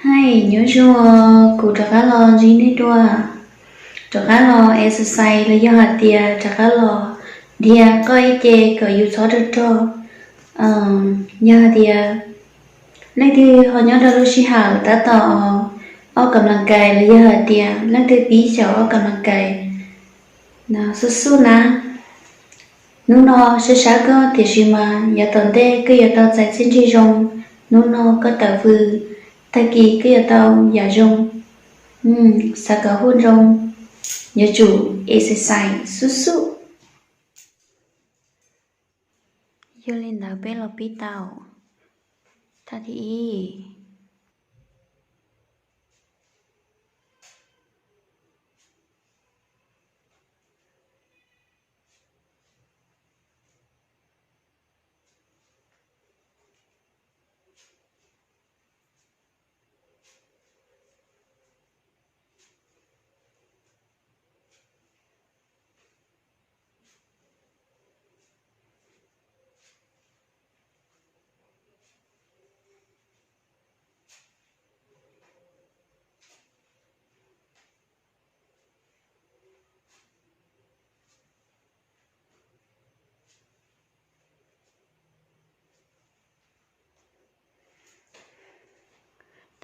Hais nyob zoo, kuv rov qab los ntsib nej dua, rov qab los exercise los yog hais tias rov qab los dhia qoj ib ce kom yus txhob rog rog. Yog hais tias leej twg ho nyob rau lub sij hawm tab tom ua kam las kais los yog hais tias leej twg pib xyaum ua kam las kais, xub xub na. Hnub no sab sab koj tiam sis mas yav tom ntej koj yuav tau txais txiaj ntsig zoo. Hnub no koj tawm fws, tag kis koj yuav tau yam zoo. Xav kom hu zoo, yuav tsum exercise xub xub. Yog li ntawd peb los pib tau thaj thib ib.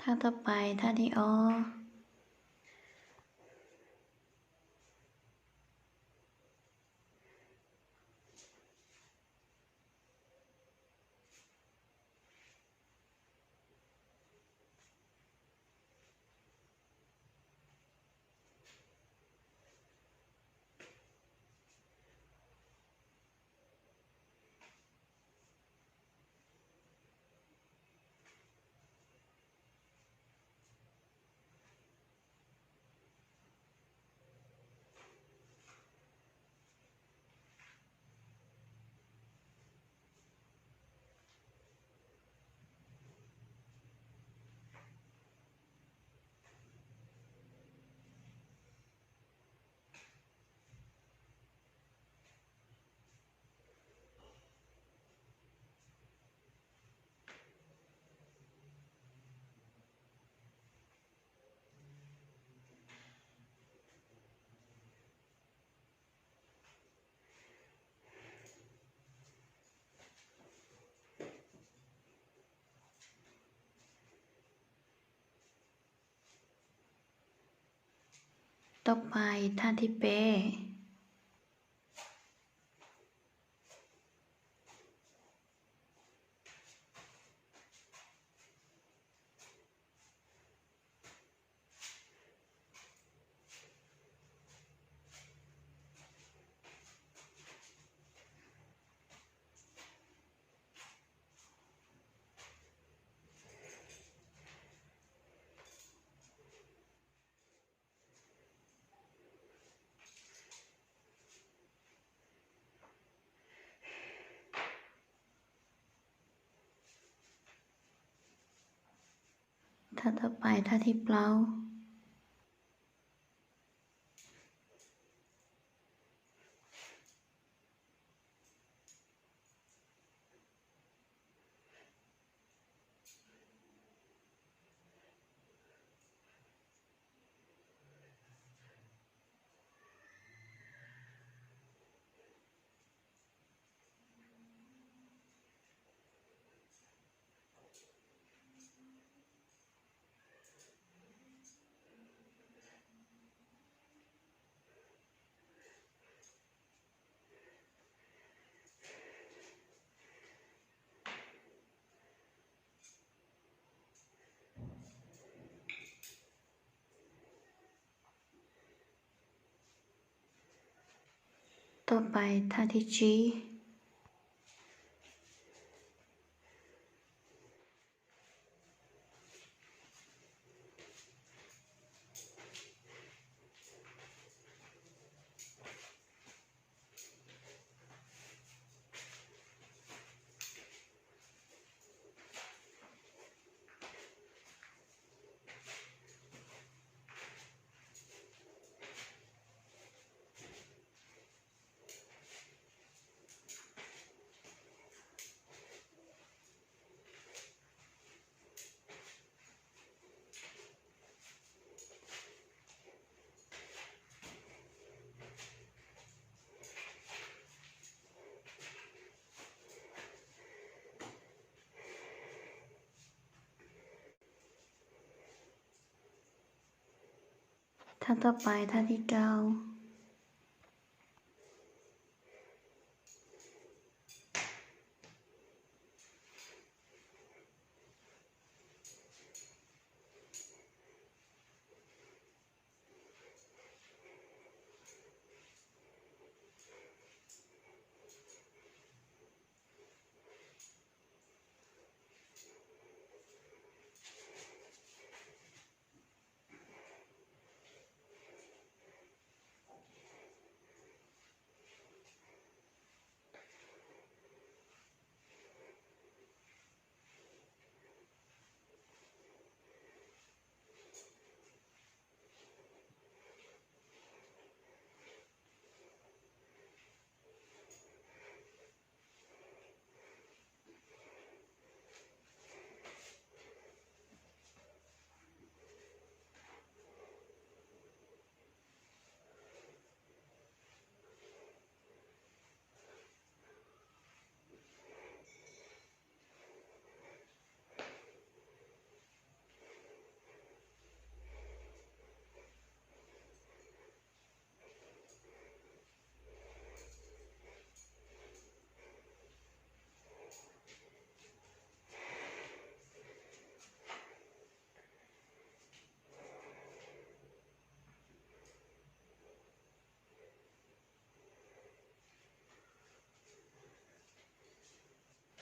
Thaj toj pais thaj thib ob. Toj pais thaj thib peb. Thaj toj pais thaj thib plaub. Toj pais thaj thib tsib. Thaj toj pais thaj thib rau.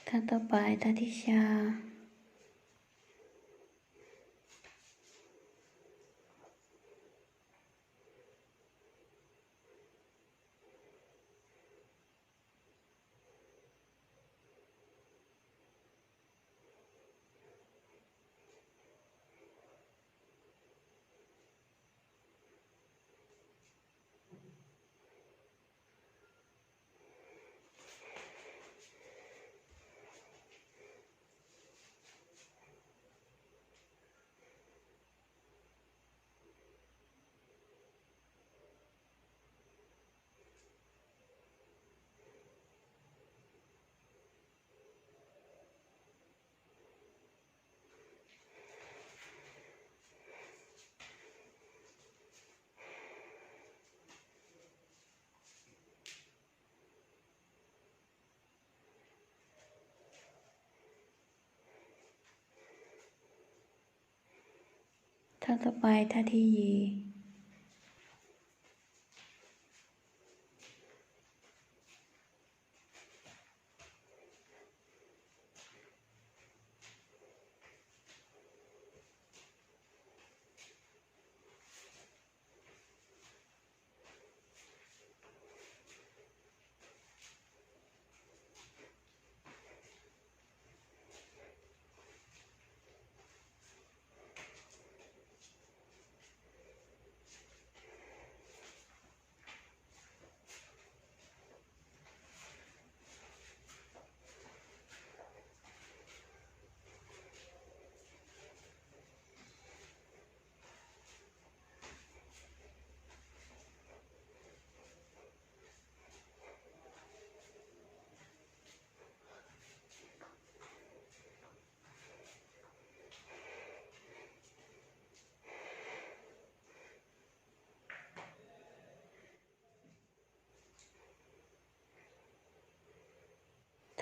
Thaj toj pais thaj thib xya. Thaj toj pais thaj thib yim.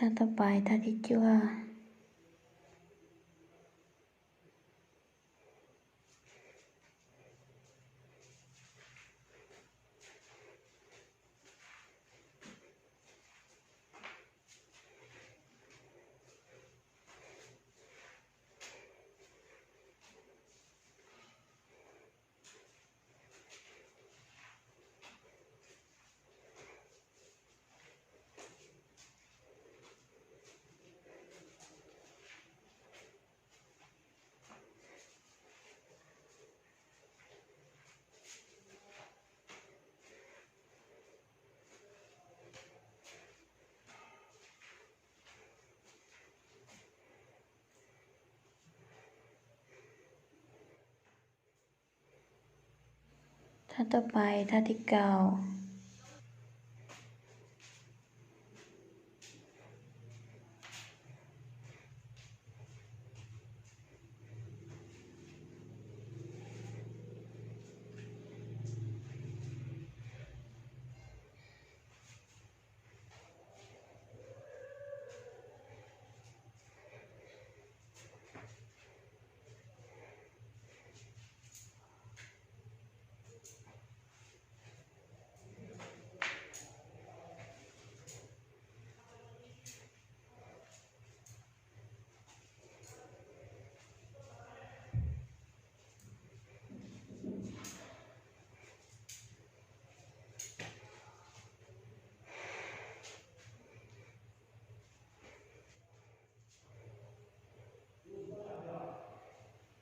Thaj toj pais thaj thib cuaj. Thaj toj pais thaj thib kaum.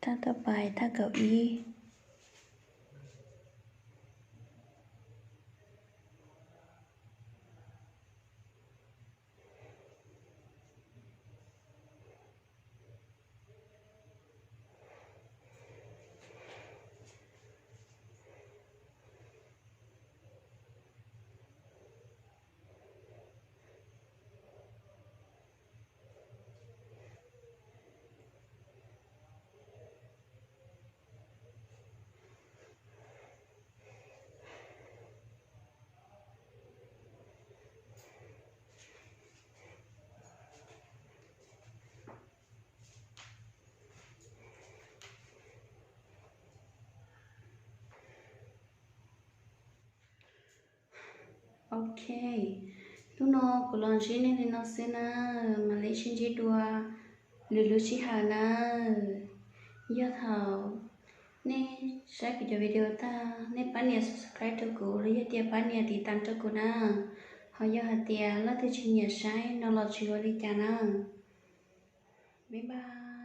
Tab tom pais thaj kaum ib. Ok, hnub no kuv los ntsib nej li no xwb na, mam li sib ntsib dua lwm lub sij hawm na. Yog thaum nej saib kuv cov video tag, nej pab nias subscribe rau kuv los yog tias pab nias tiv tam rau kuv na. Ho yog hais tias leej twg tsis nyiam saib no los tsis ua li cas na. Bye bye.